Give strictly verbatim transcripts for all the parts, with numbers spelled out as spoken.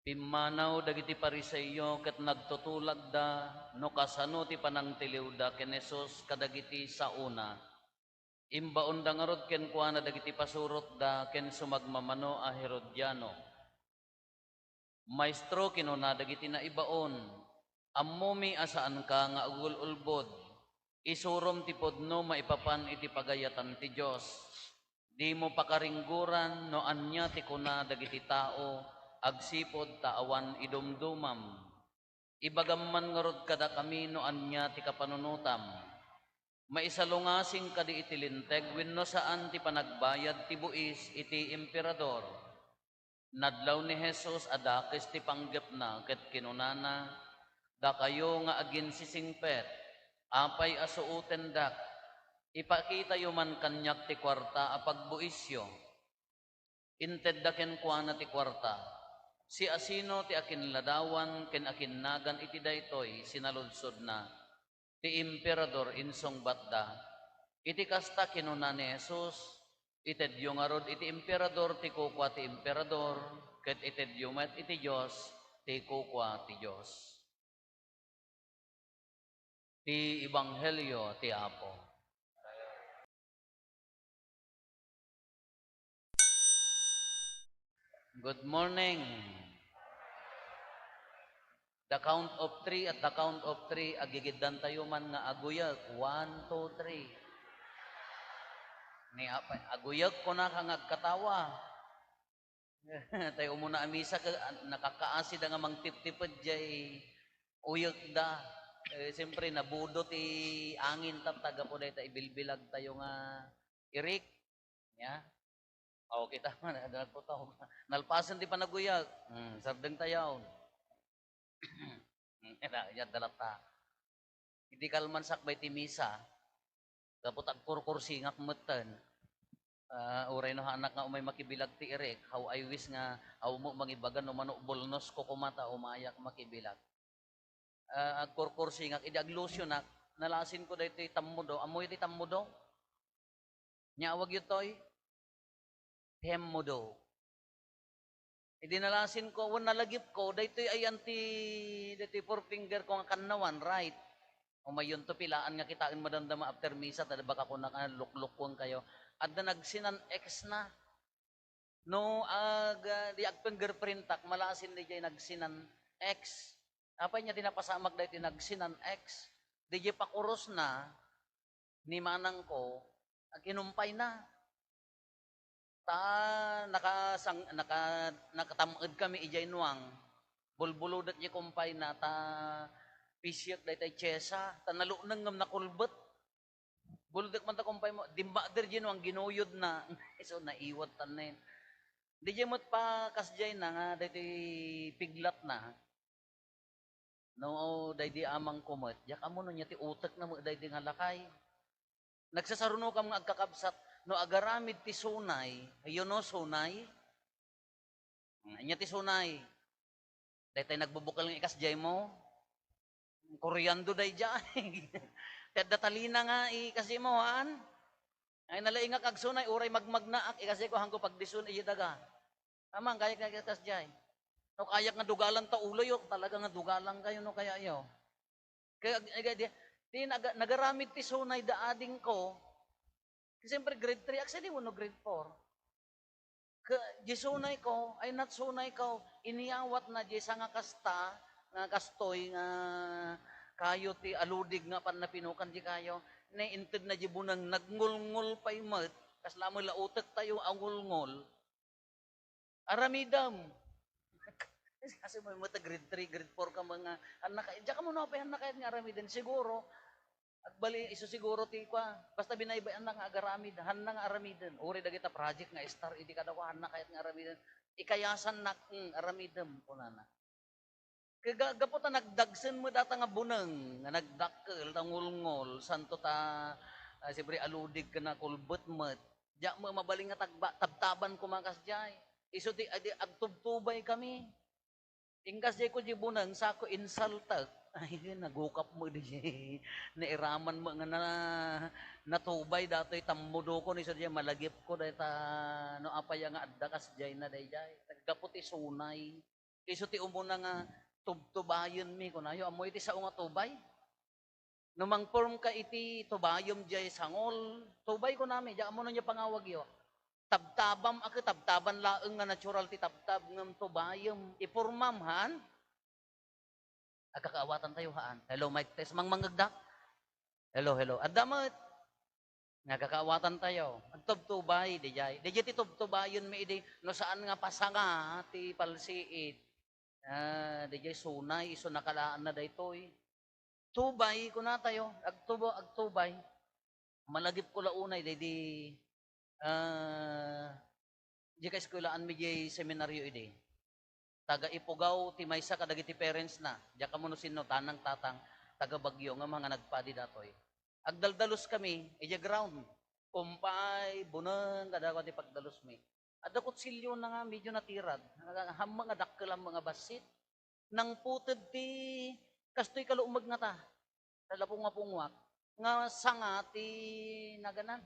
Pimmanaw dagiti Fariseo ket nagtutulagda no kasano ti panangtiliwda ken Jesus kadagiti saona. Imbaonda ngarud kenkuana dagiti pasurotda ken sumagmamano a Herodiano. "Maestro," kinuna dagiti naibaon, "ammomi a saanka nga agul-ulbod. Isurom ti pudno maipapan iti pagayatan ti Dios. Dimo pakaringguran no ania ti kuna dagiti tao agsipud ta awan idumdumam. Ibagam man ngarud kadakami no ania ti kapanunotam. Maisalungasing kadi iti Linteg wenno saan ti panagbayad ti buis iti Emperador?" Nadlaw ni Jesus a dakes ti panggepna ket kinunana, "Dakayo nga aginsisingpet, apay a suotendak? Ipakitayo man kaniak ti kuarta a pagbuisyo." Intedda kenkuana ti kuarta. Siasino ti akinladawan ken akinnagan iti daytoy sinaludsodna? "Ti Emperador," insungbatda. Iti kasta, kinuna ni Jesus, "Itedyo ngarud iti Emperador ti kukua ti Emperador, ket itedyo met iti Dios ti kukua ti Dios." Ti Ebanghelio ti Apo. Good morning. The count of three, at the count of three, agigiddantayo man nga aguyek. One, two, three. Ni apay, aguyek, kunaka nga agkatawa. Tay umuna a misa, ke-, nakakaasi da nga mangtiptiped jay uyekda. Eh, siyempre, nabudo ti angin, tatta, gapu dayta ibilbilagtayo nga irik. Ya. Aw, kita man, ada nagputaw. Nalpasen ti panaguyek. Hmm, sardeng tayaw. Hmm, ya, ya, dalata. Idi kalman sakbay ti misa, gapu ta agkurkursingak metten. Ah, uray no haanak nga umay makibilag ti irik, how I wish nga aw mo mangibaga no mano bulnos ko koma ta umayak makibilag. Ah, agkurkursingak, idi aglusionak, nalasinko daytoy tammudo. Ammoyo ti tammudo? Nia awagyo toy? Temmudo. Idi nalasinko, wen nalagipko, daytoy ayan ti, daytoy four finger ko nga kannawan, right? Umayyonto, pilaan nga kitaen madamdama after misa, ta baka kunak a luklukkuenkayo. Adda nagsinan X na. No, ag-, di agfingerprintak, malasin diay nagsinan X. Apay nia ti napasamak daytoy nagsinan X? Diay pakurosna ni manangko, aginumpayna. Ta nakasang-, naka-, nakatam-ed kami idiay nuang. Bulbulodek diay kumpayna ta pisyek daytoy tiyesa, ta nalukneng ngem nakulbet. Buldek man ta kumpay mo, dimmakder diay nuang, ginuyodna. Isu, naiwat tanen. Diay met pa kasdiay na nga daytoy piglatna. No, daydi amangko met, diak ammo no nia ti utekna met daydi nga lakay. Nagsasarunokam nga agkakabsat, no agaramid ti sunay, you know sunay? Hmm, ania ti sunay? Daytay nagbubukel nga ikasdiay mo? Koriando daydiay. Ti adda talina nga ikasdiay mo, haan? Ay, nalaingak agsunay, uray magmagnaak, ikasdiay ko, haanko pagdisun, idiay daga. Amang, kayak nga kasdiay. No kayak nga dugalan ta uloyo, talaga nga dugalan kayo, no kaya yo. Kaya, ay, kaya di, di naga-, nagaramid ti sunay da adingko. Siyempre, grade three, actually, wenno grade four. Ka, di sunay ko, ay, not sunay ko, iniyawat na di sa nga kasta, nga kastoy, nga kayo ti aludig nga pannapinukan di kayo, ne, inted na di bunang, nagngulngul pay met, kasla mo lautek tayo, angulngul. Aramidem. Kasi mo, mo ta grade three, grade four ka mga, anak, diyan ka mo no, apay, anak, nga aramiden. Siguro, agbali, isu siguro ti kwa, basta binaybay-an na nga agaramid, hanna nga aramiden. Uri dagita project nga star, idi kadawa, hanna kayat nga aramiden. Ikayasan nak, mm, aramidem, kunana. Kaya ga-, gapu ta nagdagsen mo data nga buneng, nga nagdakkel, ta ngulngol, santo ta, ah, siyempre, aludig ka na, kulbet met. Diak mo mabalin nga tagba-, tabtaban ko makas jay. Isu ti, adi, agtubtubay kami. Inkas jay ko di buneng, sako insaltek. Ay, nagukap mo di jay. Nairaman mo nga na, natubay datoy tammudo ko, ni Sir Jay, malagip ko, dahil ta, no, apaya nga adda kas jay na, day jay. Naggapu ti sunay. Isu ti umuna nga tubtubayenmi, kunayo. Ammo iti sao nga tubay? No mangporm ka iti tubayem jay sangol, tubay kunami, diak ammo no ania pangawagyo. Tabtabam a ket tabtaban laeng nga natural ti tabtab ngem tubayem. Ipormam, haan? Agkakaawatan tayo, haan? Hello, mic test. Mangmangngegda? Hello, hello. Adda met. Nga agkakaawatan tayo. Agtubtubay, dijay. Dijay ti tubtubayenmi idi, no saan nga pasanga ti palsiit. Ah, dijay sunay, isu nakalaanna daytoy. Tubay, kuna tayo, agtubo, agtubay. Malagipko la unay, daydi, ah, di kaeskwelaan mi di seminaryo idi. Taga Ifugao ti maysa kadagiti parents na. Diak ammo no sinno, tanang, tatang, taga Baguio, nga mga nagpadi datoy. Agdaldalus kami, idiay ground. Kumpay, buneng, kadagiti pagdalusmi. Adda kutsilyona nga medyo natirad. Hamma nga dakkel a mga bassit. Nangputed ti, kastoy kalummeg ngata. Nalapungapungwak. Nga sanga ti naganan.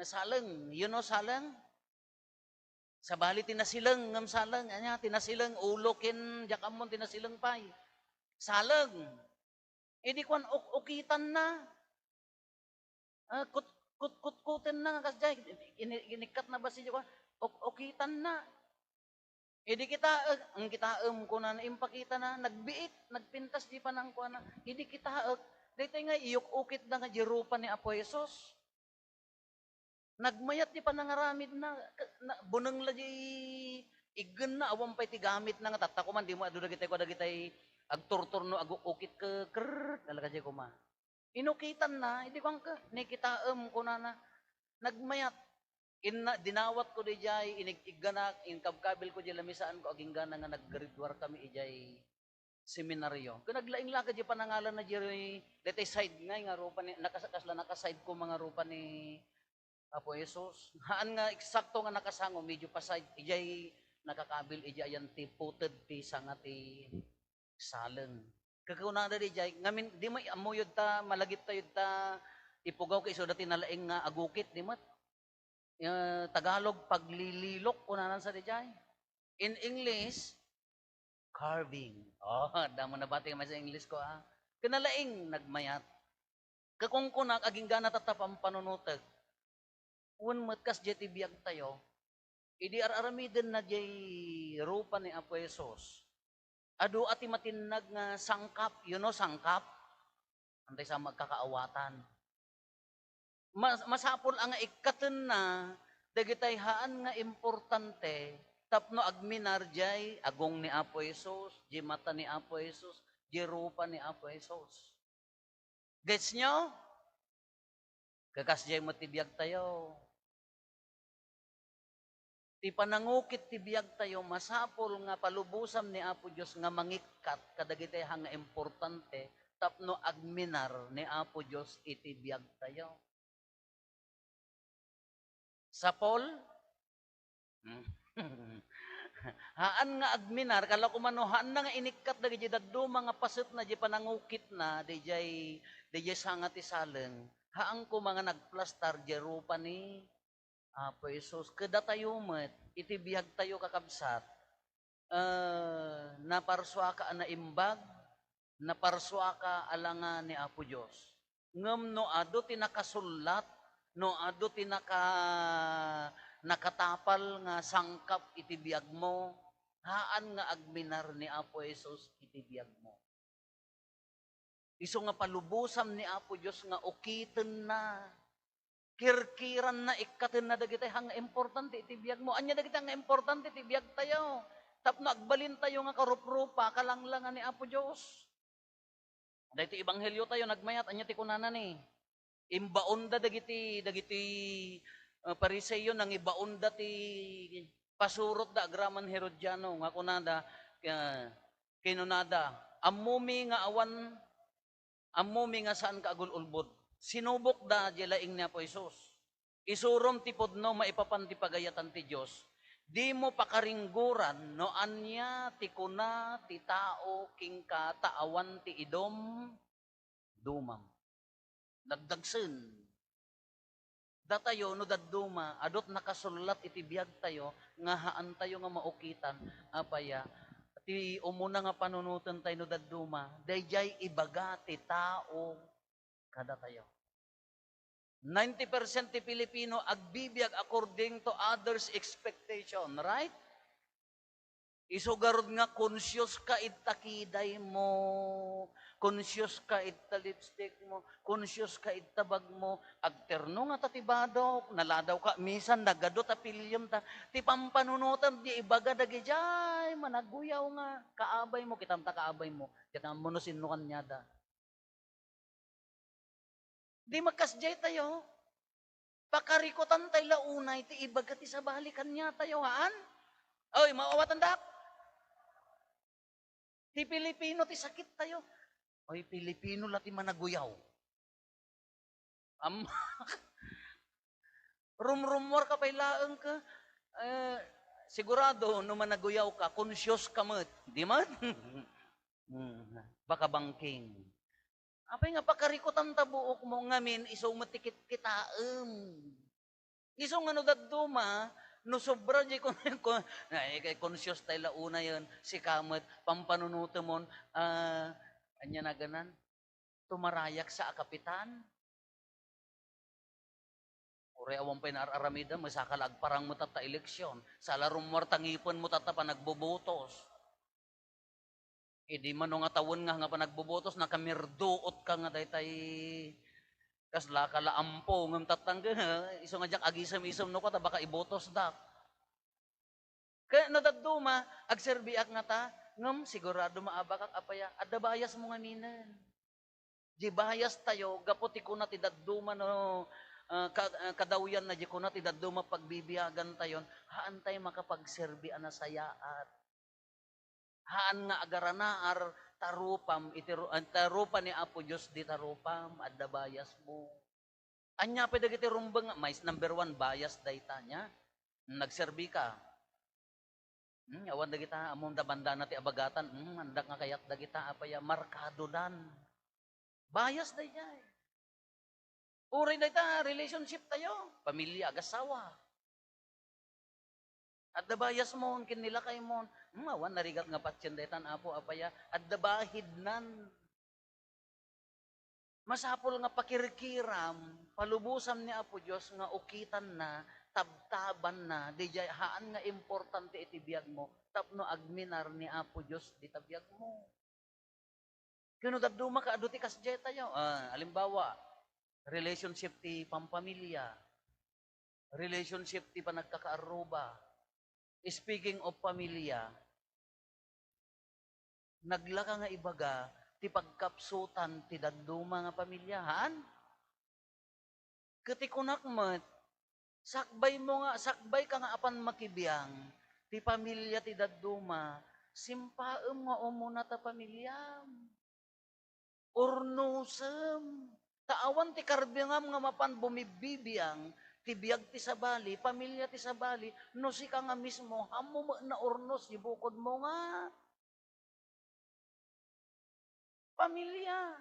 Saleng. You know saleng? Sabali ti nasileng ngem saleng. Ania, ti nasileng, ulo ken diak ammon ti nasileng pay. Saleng. Idi kuan, uk-, ukitanna. Ah, kut-, kut-, kutkutenna nga kasdiay. Ini-, inikkat na ba si Juan? Uk-, ukitanna. Idi kitaek, ang kitaem, kunana, impakitana, nagbiit, nagpintas di panangkuana. Idi kitaek, daytoy nga iyuk-ukitda nga di rupa ni Apo Jesus. Nagmayat ti panangaramidna, ke-, na, buneng la di iggenna, awan pay ti gamitna nga tatta koma, dimo adu dagitay kua dagitay agturturno, aguk-ukit, ke-, kerrrr, talaga di koma. Inukitanna, idi kuanka, "Ni kitaem," kunana, nagmayat. Inna, dinawatko diay, inig-igganak, inkabkabilko diay lamisaanko, aginggana nga nag-grade one kami idiay seminaryo. Ken naglaing la ket diay panangalanna diay, daytay side ngay nga rupa ni, nakas-, kasla naka-side ko nga rupa ni Apo Jesus. Haan nga eksakto nga nakasango, medyo pa-side, idiay nakakabil, idiay ayan ti puted ti sanga ti saleng. Kakunada diay, ngamin, di may ammuyod ta, malagip tayo ta, ipugaw kay isu dati nalaing nga agukit, di met? Eh, Tagalog, paglililok, kunanan sa diay. In English, carving. Oh, damo nabati nga may sa English ko, ah. Kanalaing, nagmayat. Kakungkunak, aginggana tatta pampanunutek. Wen met kasdiay ti biag tayo, idi ar-aramidenna diay rupa ni Apo Jesus, adu a ti matinnag nga sangkap, you know, sangkap? Antay sa magkakaawatan. Mas-, masapul a nga ikkatenna dagitay haan nga importante tapno agminar diay agong ni Apo Jesus, diay mata ni Apo Jesus, diay rupa ni Apo Jesus. Gets nyo? Kakas diay met ti biag tayo. Ti panangukit ti biag tayo, masapul nga palubosam ni Apo Dios nga mangikkat kadagiti haan nga importante tapno agminar ni Apo Dios iti biag tayo. Sapol? Haan nga agminar, kala ko mano, haan na nga inikkat dagiti dadduma nga pasetna, di panangukitna, di jay, di jay sanga ti saleng, haan ko nga nagplastar, di rupa ni Apo Jesus. Kadatayo met, iti biag tayo, kakabsat, eh, naparsuaka a naimbag, naparsuaka a langa ni Apo Dios. Ngem no adu ti nakasullat, no adu ti naka-, nakatapal nga sangkap iti biagmo, haan nga agminar ni Apo Jesus iti biagmo. Isu nga palubosam ni Apo Dios nga ukitenna, kirkiranna, ikkatenna dagiti haan nga importante iti biagmo. Ania dagiti haan nga importante iti biag tayo? Tapno agbalin tayo nga karuprupa, kalanglangan ni Apo Dios. Daytoy ebanghelio tayo, nagmayat, ania ti kunana ni? Imbaonda dagiti, dagiti, eh, Fariseo, nangibaonda ti pasurotda agraman Herodiano, nga kunada, eh, kinunada, "Ammomi nga awan, ammomi nga saanka agul-ulbod." Sinubokda diay laing ni Apo Jesus. "Isurom ti pudno maipapan ti pagayatan ti Dios. Dimo pakaringgoran no ania ti kuna ti tao kenka ta awan ti idum-, dumam." Dagdagsen. Datayo, no dadduma, adut nakasullat iti biag tayo nga haan tayo nga maukitan, apaya, ti umuna nga panunoten tayo no dadduma, daydiay ibaga ti tao kadatayo. Ninety percent ti Pilipino agbibiag according to others' expectation, right? Isu garud nga conscious ka ita kiday mo, conscious ka ita lipstick mo, conscious ka ita bag mo, agterno nga ta ti badok, naladaw ka, misan nagadu ta piliem ta, ti pampanunotem di ibaga dagidiay managuyaw nga kaabay mo, kitam ta kaabay mo, kitam mo no sinno kaniada. Di makasdiay tayo. Pakarikutan tayo la unay ti ibaga ti sabali kaniatayo, haan? Oy, maawatan dak? Ti Pilipino ti sakit tayo. Oy, Pilipino la ti managuyaw. Am-, rumrummuar ka pay laeng ka. Eh, sigurado, no managuyaw ka, conscious ka met. Di man? Hmm, baka bangking. Apay nga pakarikutan ta buok mo ngamin, isu met ti kitkitaem. Isu nga no dadduma, no sobra di kon, kon, ay, kay conscious tayo la unayen, sika met, pampanunotemon, ah, anya naganan? Tumarayak sa a kapitan. Uray awan pay naar-aramidem, saka la agparang mo tatta eleksyon. Sala rummuar ta ngipen mo tatta panagbobotos. Idi mano nga tawen nga, nga panagbobotos, nakamirduot ka nga daytay kasla ka la ampo, ngem tattang ka, isu nga diak agisem-isem no ko, ta baka ibotos dak. Kaya no dadduma, agserbiak ngata, ngem sigurado maabakak apaya, adda bias mo ngaminen. Di bias tayo, gapu ti kuna ti dadduma no, ah, ka-, ah, kadawyan na di kuna ti dadduma pagbibiagan tayon, haan tayo makapagserbi a nasayaat. Haan nga agaranaar, tarupam, iti ru-, ah, tarupa ni Apo Dios di tarupam, adda bias mo. Ania pay dagiti rumbeng nga, mais number one, bias dayta niya. Nagserbi ka. Hmm, awan dagita, ammom da bandana ti abagatan. Hmm, andak nga kayat dagita, apaya, markadodan. Bias daydiay. Uray dayta, relationship tayo. Pamilya, agasawa. Adda bias mo, ken ni lakay mo. Hmm, awan narigat nga patien daytan, Apo, apaya. Adda bahidnan. Masapul nga pakirkiram, palubosam ni Apo Dios nga ukitanna, tabtabanna, didiay haan nga importante iti biag mo, tapno agminar ni Apo Dios dita biag mo. Ken no dadduma ka, adu ti kasdiay tayo. Ah, halimbawa, relationship ti pampamilya, relationship ti panagkakaarruba. Speaking of pamilya, naglaka nga ibaga ti pagkapsutan ti dadduma nga pamilya, haan? Ket ti kunak met, sakbay mo nga, sakbay ka nga apan makibiang ti pamilya ti dadduma, simpaem nga umuna ta pamilyam. Urnosem. Ta awan ti karbiangam nga mapan bumibbibiang ti biag ti sabali, pamilya ti sabali, no sika nga mismo, ammo met naurnos ti bukod mo nga pamilya.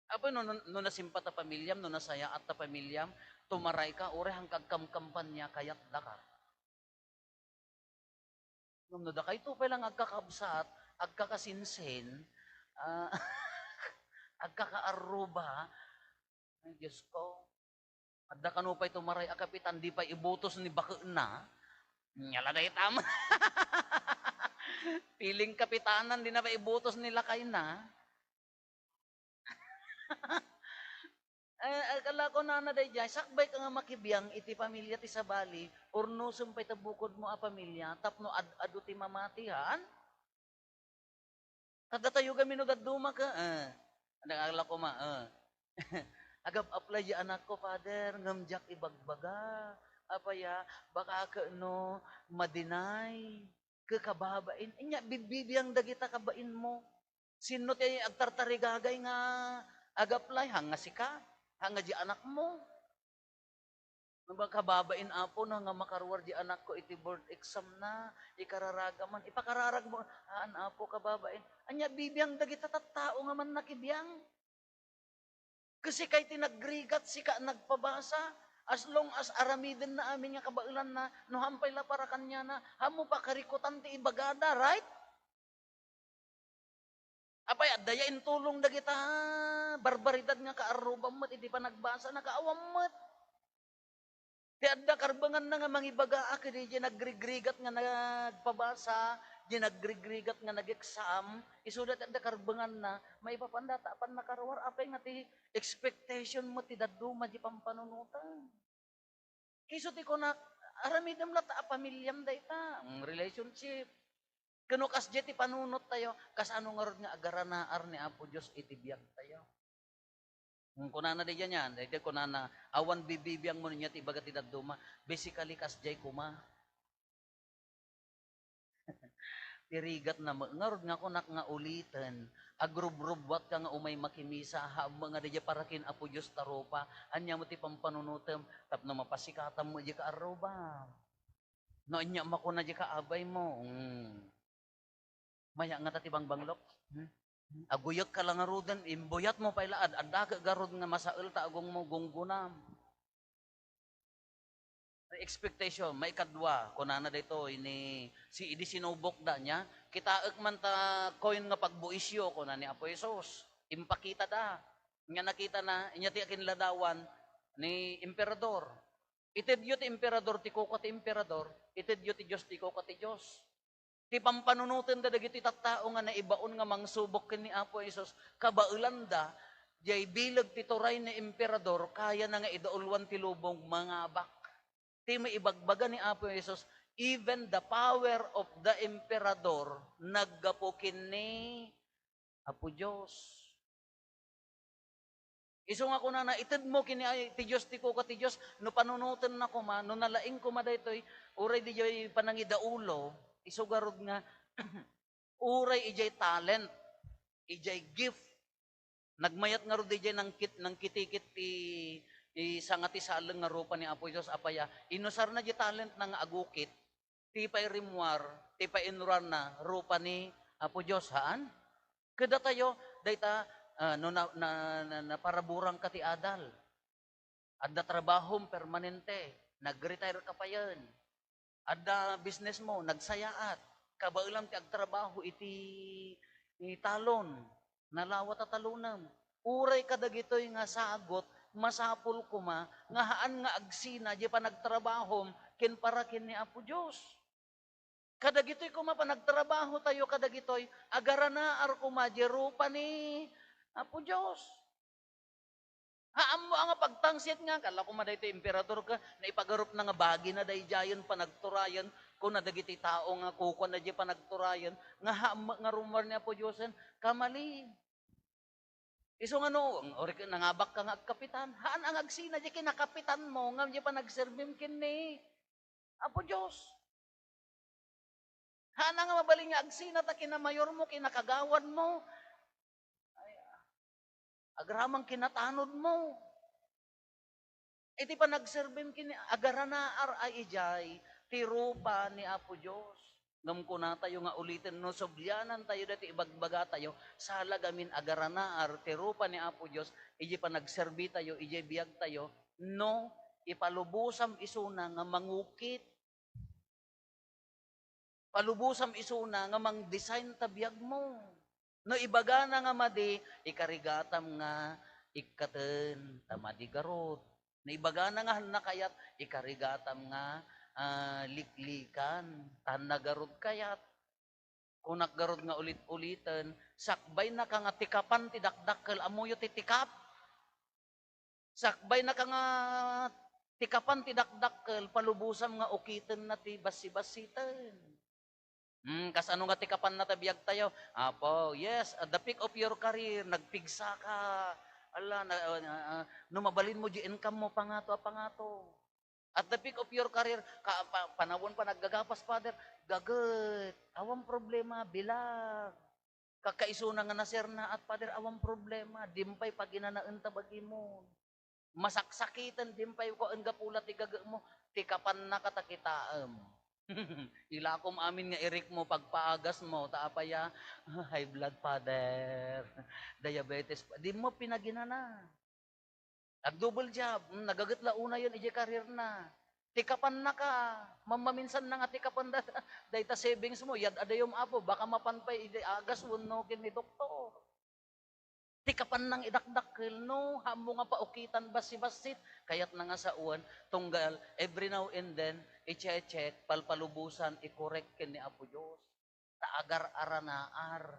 Apo, no, no, no nasimpa ta pamilyam, no nasayaat ta pamilyam, tumaray ka, uray hangkag kamkampanya, kayat daka. Ngem no dakayto pay lang agkakabsat, agkakasinsin, ah, agkakaarruba, ay, Diyos ko, adda kano pay tumaray a kapitan, di pay ibutos ni bakenna, nya la daytam. Piling kapitanan, di na pay ibutos ni lakayna. Eh, eh, kala ko nana daydiay, sakbay ka nga makibiang iti pamilya ti sabali, urnosem pay ta bukod mo a pamilya, tapno ad-adu ti mamati, haan? Kadatayo gamin no dadduma ka, eh. Ano, kala ko ma, eh. Agap-apply di anakko, Father, ngem diak ibagbaga. Apaya, baka ket no, madinay. Kakababain. Inya, bibbibiang dagita kabain mo. Sinno ti agtartarigagay nga agaplay? Haan nga sika? Haan nga di anak mo? Nga ba, kababain, Apo, no, nga makaruar di anakko iti board exam na, ikararagaman, ipakararag mo, haan, Apo, kababain. Anya, bibiang dagita tattao nga mannakibiang. Ket sika ti nagrigat, sika nagpabasa, As long as aramidenna amin nga kabaelanna, no haan pay la para kaniana, haan mo pakarikutan ti ibagada, right? Apay, adda ya intulong dagita barbaridad nga kaarrubam met iti panagbasana, kaawan met. Ti adda karbenganna nga mangibaga a kadi diay nagrigrigat nga nagpabasa, diay nagrigrigat nga nag-exam, isuda ti adda karbenganna, maipapanda ta apan nakaruar, apay nga ti expectation met ti dadduma diay pampanunoten. Isu ti kunak, aramidem latta a pamiliam dayta, mm, relationship. Ken no kasdiay ti panunottayo, kasano ngarud nga agaranaar ni Apo Dios iti biagtayo? Mm, kunana daydiay niyan, daydiay kunana, awan bibibiangmo niya ti ibaga ti dadduma, basically, kasdiay koma. Ti rigatna met ngarud nga kunak nga uliten, agrubrubbuatka nga umay makimisa, haan met nga daydiay para ken Apo Dios ta rupa, ania met ti pampanunotem tapno mapasikatam met diay kaarrubam. No ania makuna diay kaabaymo, hmm. Maya ngata ti bangbanglok? Hmm? Aguyekka la ngaruden, imbuyatmo pay la, ad-, adda ket garud nga masael ta agongmo, gunggonam. Expectation, maikadua, kunana daytoy ni, si, idi sinubokda niya, "Kitaek man ta koin nga pagbuisyo," kuna ni Apo Jesus. Impakitada. Nga nakitana, inya ti akinladawan ni emperador. Itedyo ti emperador ti kuko ti emperador, itedyo ti Dios ti kuko ti Dios. Ti pampanunotenda dagiti tattao nga naibaon nga mangsubok ken ni Apo Jesus, kabaelanda, diay bileg ti turay ni emperador, kayana nga idauluan ti lubong, mangabak. Ti maibagbaga ni Apo Jesus, "Even the power of the emperador naggapu ken ni Apo Dios." Isu nga kunana, "Itedmo ken ni, ay, ti Dios ti kuko ti Dios, no panunotenna koma, no nalaing koma daytoy, uray diay panangidaulo," isu garud nga, uray idiay talent, idiay gift. Nagmayat ngarud idiay nangkit-, nangkitikit ti, ti sanga ti saleng nga rupa ni Apo Jesus, apaya, inusarna diay talentna nga agukit, ti pay rimmuar, ti pay inruarna, rupa ni Apo Dios, haan? Kadatayo, dayta, ah, no na, na, na, naparaburangka ti adal. Adda trabahom permanente, nag-retire ka payen. Adda business mo, nagsayaat. Kabaelam ti agtrabaho iti, iti talon, nalawa ta talonem. Uray kadagitoy nga sagut, masapul koma nga haan nga agsina diay panagtrabahom ken para ken ni Apo Dios. Kadagitoy koma panagtrabaho tayo kadagitoy, agaranaar koma diay rupa ni Apo Dios. Haanmo a nga pagtangsit nga, kala koma daytoy emperador ka, naipagarupna nga bagina daydiayen panagturayen, kuna dagiti tao nga kukuana diay panagturayen, nga haanmo nga rummuar ni Apo Diosen, kamali. Isu nga no, uray nangabak ka nga agkapitan, haan a nga agsina diay kinakapitanmo, ngem diay panagserbim ken ni Apo Dios. Haan a nga mabalin nga agsina ta kinamayormo, kinakagawadmo. Ay, agraman kinatanodmo. Iti panagserbim ken ni, agaranaar a idiay ti rupa ni Apo Dios. Ngem kunatayo nga uliten, no sublianantayo daytoy ibagbagatayo, sala gamin agaranaar ti rupa ni Apo Dios idiay panagserbitayo, idiay biagtayo, no ipalubosam isuna nga mangukit. Palubosam isuna nga mang-design ta biagmo. No ibagana nga madi, ikarigatam nga ikkaten ta madi garud. No ibagana nga hanna kayat, ikarigatam nga, ah, liklikan ta hanna garud kayat. Kunak garud nga ulit-uliten, sakbaynaka nga tikapan ti dakdakkel. Ammoyo ti tikap? Sakbaynaka nga tikapan ti dakdakkel, palubosam nga ukitenna ti bassibassiten. Hmm, kasano nga tikapanna ta biagtayo? Apo, yes, at the peak of your career, nagpigsaka. Ala, na, ah, ah, no mabalinmo diay income mo, pangato a pangato. At the peak of your career, ka, pa, panawen pa naggagapas, Father, gaget, awan problema, bilag. Kakaisuna nga nasernaat, Father, awan problema, dimpay paginanaen ta bagimon. Masaksakiten, dimpay ko, enggapu la ti gagemo, tikapannaka ta kitaem. Ilakom amin nga irikmo, pagpaagasmo, ta apay a, high blood, Father, diabetes, dimo pinaginana. Nag-double job, hmm, nagaget la unayen idiay career na. Ti kapanna ka, mammaminsan na nga ti kapan da-, dayta savings mo, yad-adayom, Apo, baka mapan pay idiay agas wenno ken ni doktor. Ti kapan nang idakdakkel, no, haanmo nga paukitan bassit-bassit, kayatna nga sawen, tunggal every now and then, i-check, palpalubosan, i-correct ken ni Apo Dios. Ta agar-aranaar.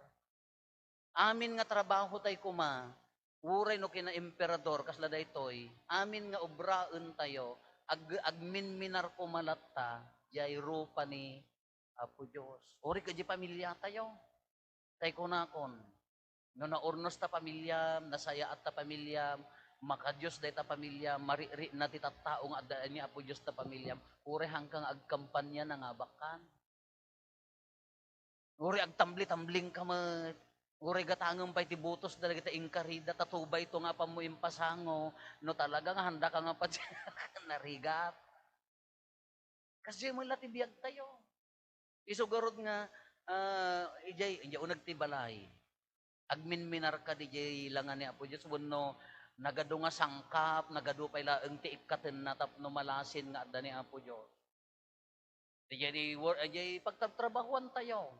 Amin nga trabaho tay koma, uray no kinaemperador, kasla daytoy, amin nga obraen tayo, ag-, agminminar koma latta, diay rupa ni Apo Dios. Uray ka di pamilya tayo. Tay kunakon, no naurnos ta pamilya, nasayaat ta pamilya, makadios dayta pamilya, marikrik na ti tattao nga adda ni Apo Dios ta pamilya, uray hangka nga agkampanya na nga bakkan. Uray agtambli-tambling ka met. Uray gatangem pay ti butos dagiti inkarida, ta tubayto nga apanmo impasango, no talaga nga handa ka nga pati narigat. Kasdiay met la ti biag tayo. Isu garud nga, ah, idiay, idiay uneg ti balay. Agminminar ka didiay langa ni Apo Dios, wenno nagadu nga sangkap, nagadu pay laeng ti ikkatenna tapno malasin nga adda ni Apo Dios. Didiay wor-, diay pagtatrabahuan tayo.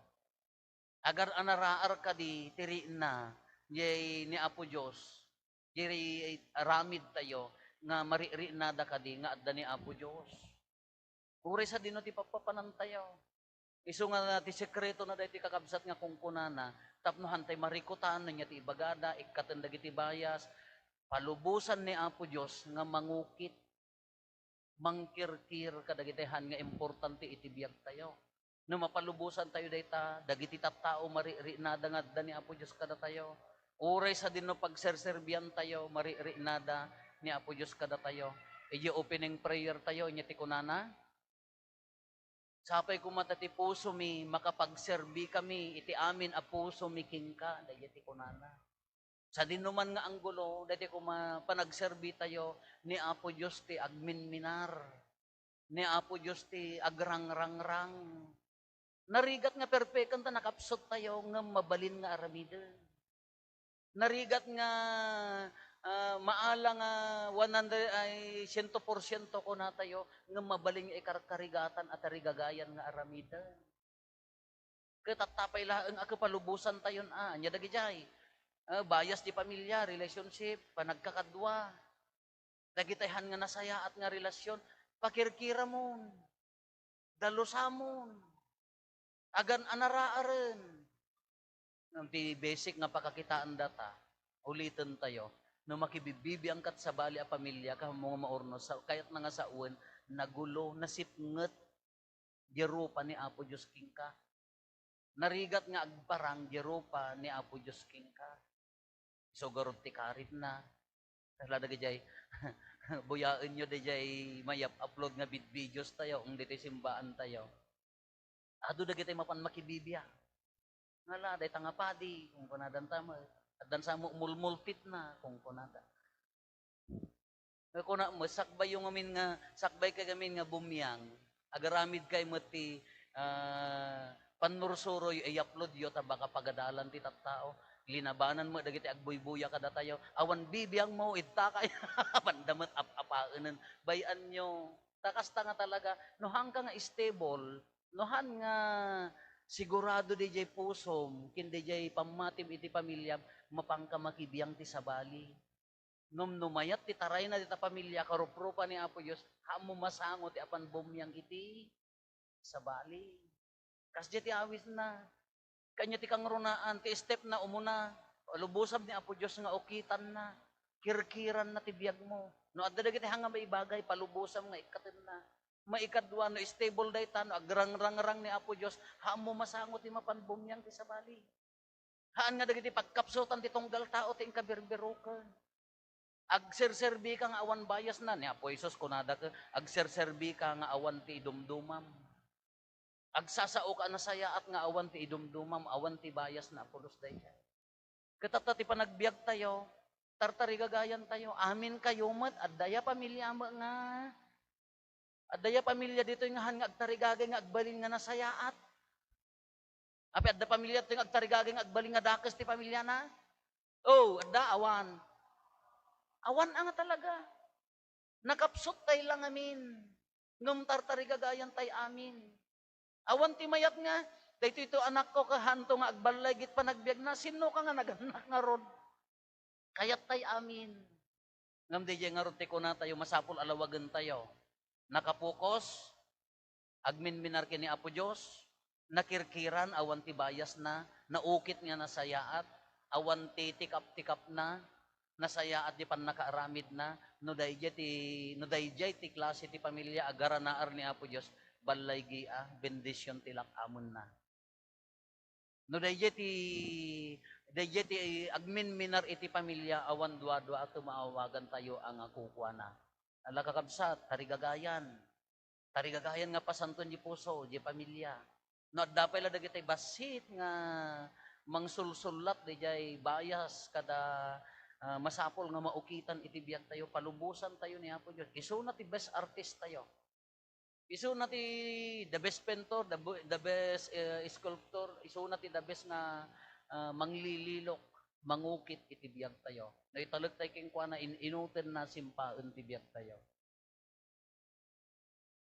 Agar-anaraar kadi ti rikna, diay ni Apo Dios, diay aramid tayo nga marikriknada kadi nga adda ni Apo Dios. Uray sadino ti pappapanan tayo. Isu nga ti sekreto na daytoy kakabsat nga kunkunana, tapno hantay marikutan, ania ti ibagada, ikkaten dagiti bayas, palubosan ni Apo Dios nga mangukit, mangkirkir kadagiti han nga importante iti biag tayo. No mapalubosan tayo dayta, dagiti tattao marikriknada nga adda ni Apo Dios kadatayo. Uray sadino pagserserbian tayo, marikriknada ni Apo Dios kadatayo. Idiay opening prayer tayo, ania ti kunana? Sapay koma ta ti pusomi, makapagserbikami iti amin a pusomi kenka, daydiay ti kunana. Sadino man nga anggulo, daydiay koma panagserbi tayo ni Apo Dios ti agminminar, ni Apo Dios ti agrangrangrang. Narigat nga perpeken ta nakapsut tayo, ngem mabalin nga aramiden. Narigat nga, ah, maala nga one hundred, ay, siento porsiento kunatayo, ngem mabalin nga ikarkarigatan a tarigagayan nga aramiden. Ket tatta pay laeng a kepalubosan tayon a, ania dagidiay? Ah, bayas ti pamilya, relationship, panagkakadua. Dagitay han nga nasayaat nga relasyon, pakirkiramon, dalusamon, agan-anaraaren. Ngem ti basic nga pakakitaan data, uliten tayo, no makibibibiang kat sabali a pamilya, ket ammom nga maurnos, sa-, kayatna nga sawen, nagulo, nasipnget, diay rupa ni Apo Dios kenka. Narigat nga agparang diay rupa ni Apo Dios kenka. Isu garud ti karitna. Kasla dagidiay, buyaenyo diay mayap-upload nga vid-, videos tayo, ken ditoy simbaan tayo. Adu dagiti mapan makibibiag. Ngala, dayta nga padi, kunkunada, addan sa mo-, mulmultitna, kunkunada. Nga kuna met, sakbayyo ngamin nga, sakbay kay ngamin nga bumiang, agaramid kay met ti, ah, pannursuroy, i-upload yo, ta baka pagadalan ti tattao. Linabanan met dagiti agbuybuya kadatayo. Awan bibiang mo, idta kay, banda met ap-apaenen. Bay-anyo. Ta kasta nga talaga, no hangka nga stable, no han nga sigurado diay pusom, ken diay pammatim iti pamiliam, mapanka makibiang ti sabali. Ngem no mayat ti tarayna dita pamilya, karuprupa ni Apo Dios, haanmo masango ti apan bumiang iti sabali. Kasdiay ti awisna. Kanya ti kangrunaan, ti step na umuna, palubosam ni Apo Dios nga ukitanna, kirkiranna ti biagmo. No adda dagiti hanga maibagay, palubosam nga ikkatenna. Maikadua, no stable dayta, no agrangrangrang ni Apo Dios, haanmo masango ti mapan bumiang ti sabali. Haan nga dagiti pagkapsutan ti tunggal tao ti inkabirbiruken. Agserserbi ka nga awan biasna, ni Apo Jesus kunada ket, "Agserserbi ka nga awan ti idumdumam. Agsasao ka a nasayaat nga awan ti idumdumam, awan ti biasna a pulos daydiay." Ket tatta ti panagbiag tayo, tartarigagayan tayo. Amin kayo met, adda ya pamilya met nga, adda ya pamilya ditoy nga han nga agtarigagay nga agbalin nga nasayaat. Apay adda pamilya ditoy nga agtarigagay nga agbalin nga dakes ti pamilyana? Oh, adda, awan. Awan a nga talaga. Nakapsut tay lang amin. Ngem tartarigagayan tay amin. Awan ti mayat nga, "Daytoy to anakko, kahanto nga agballaygi ti panagbiagna." Sinno ka nga nagannak ngarud? Kayat tay amin. Ngem daydiay ngarud ti kunatayo, masapul a lawagen tayo. Nakapukos, agminminar ken ni Apo Dios, nakirkiran, awan ti biasna, naukit nga nasayaat, awan ti tikaptikapna, nasayaat ti pannakaaramidna. No daydiay ti, no daydiay ti klase ti pamilia a garanaar ni Apo Dios, ballaygia, bendision ti lak-amenna. No daydiay ti, daydiay ti agminminar iti pamilia, awan duadua a tumaawagan tayo a nga kukuana. Ala, kakabsat, tarigagayan. Tarigagayan nga pasanton di puso, di pamilia. No adda pay la dagiti bassit nga mangsulsullat daydiay bias kada, ah, masapul nga maukitan iti biag tayo, palubosan tayo ni Apo Dios. Isuna ti best artist tayo. Isuna ti the best painter, the, bu-, the best, eh, sculptor, isuna ti the best nga, ah, manglililok, mangukit iti biag tayo. No italek tayo kenkuana, in-, inuten na simpaen ti biag tayo.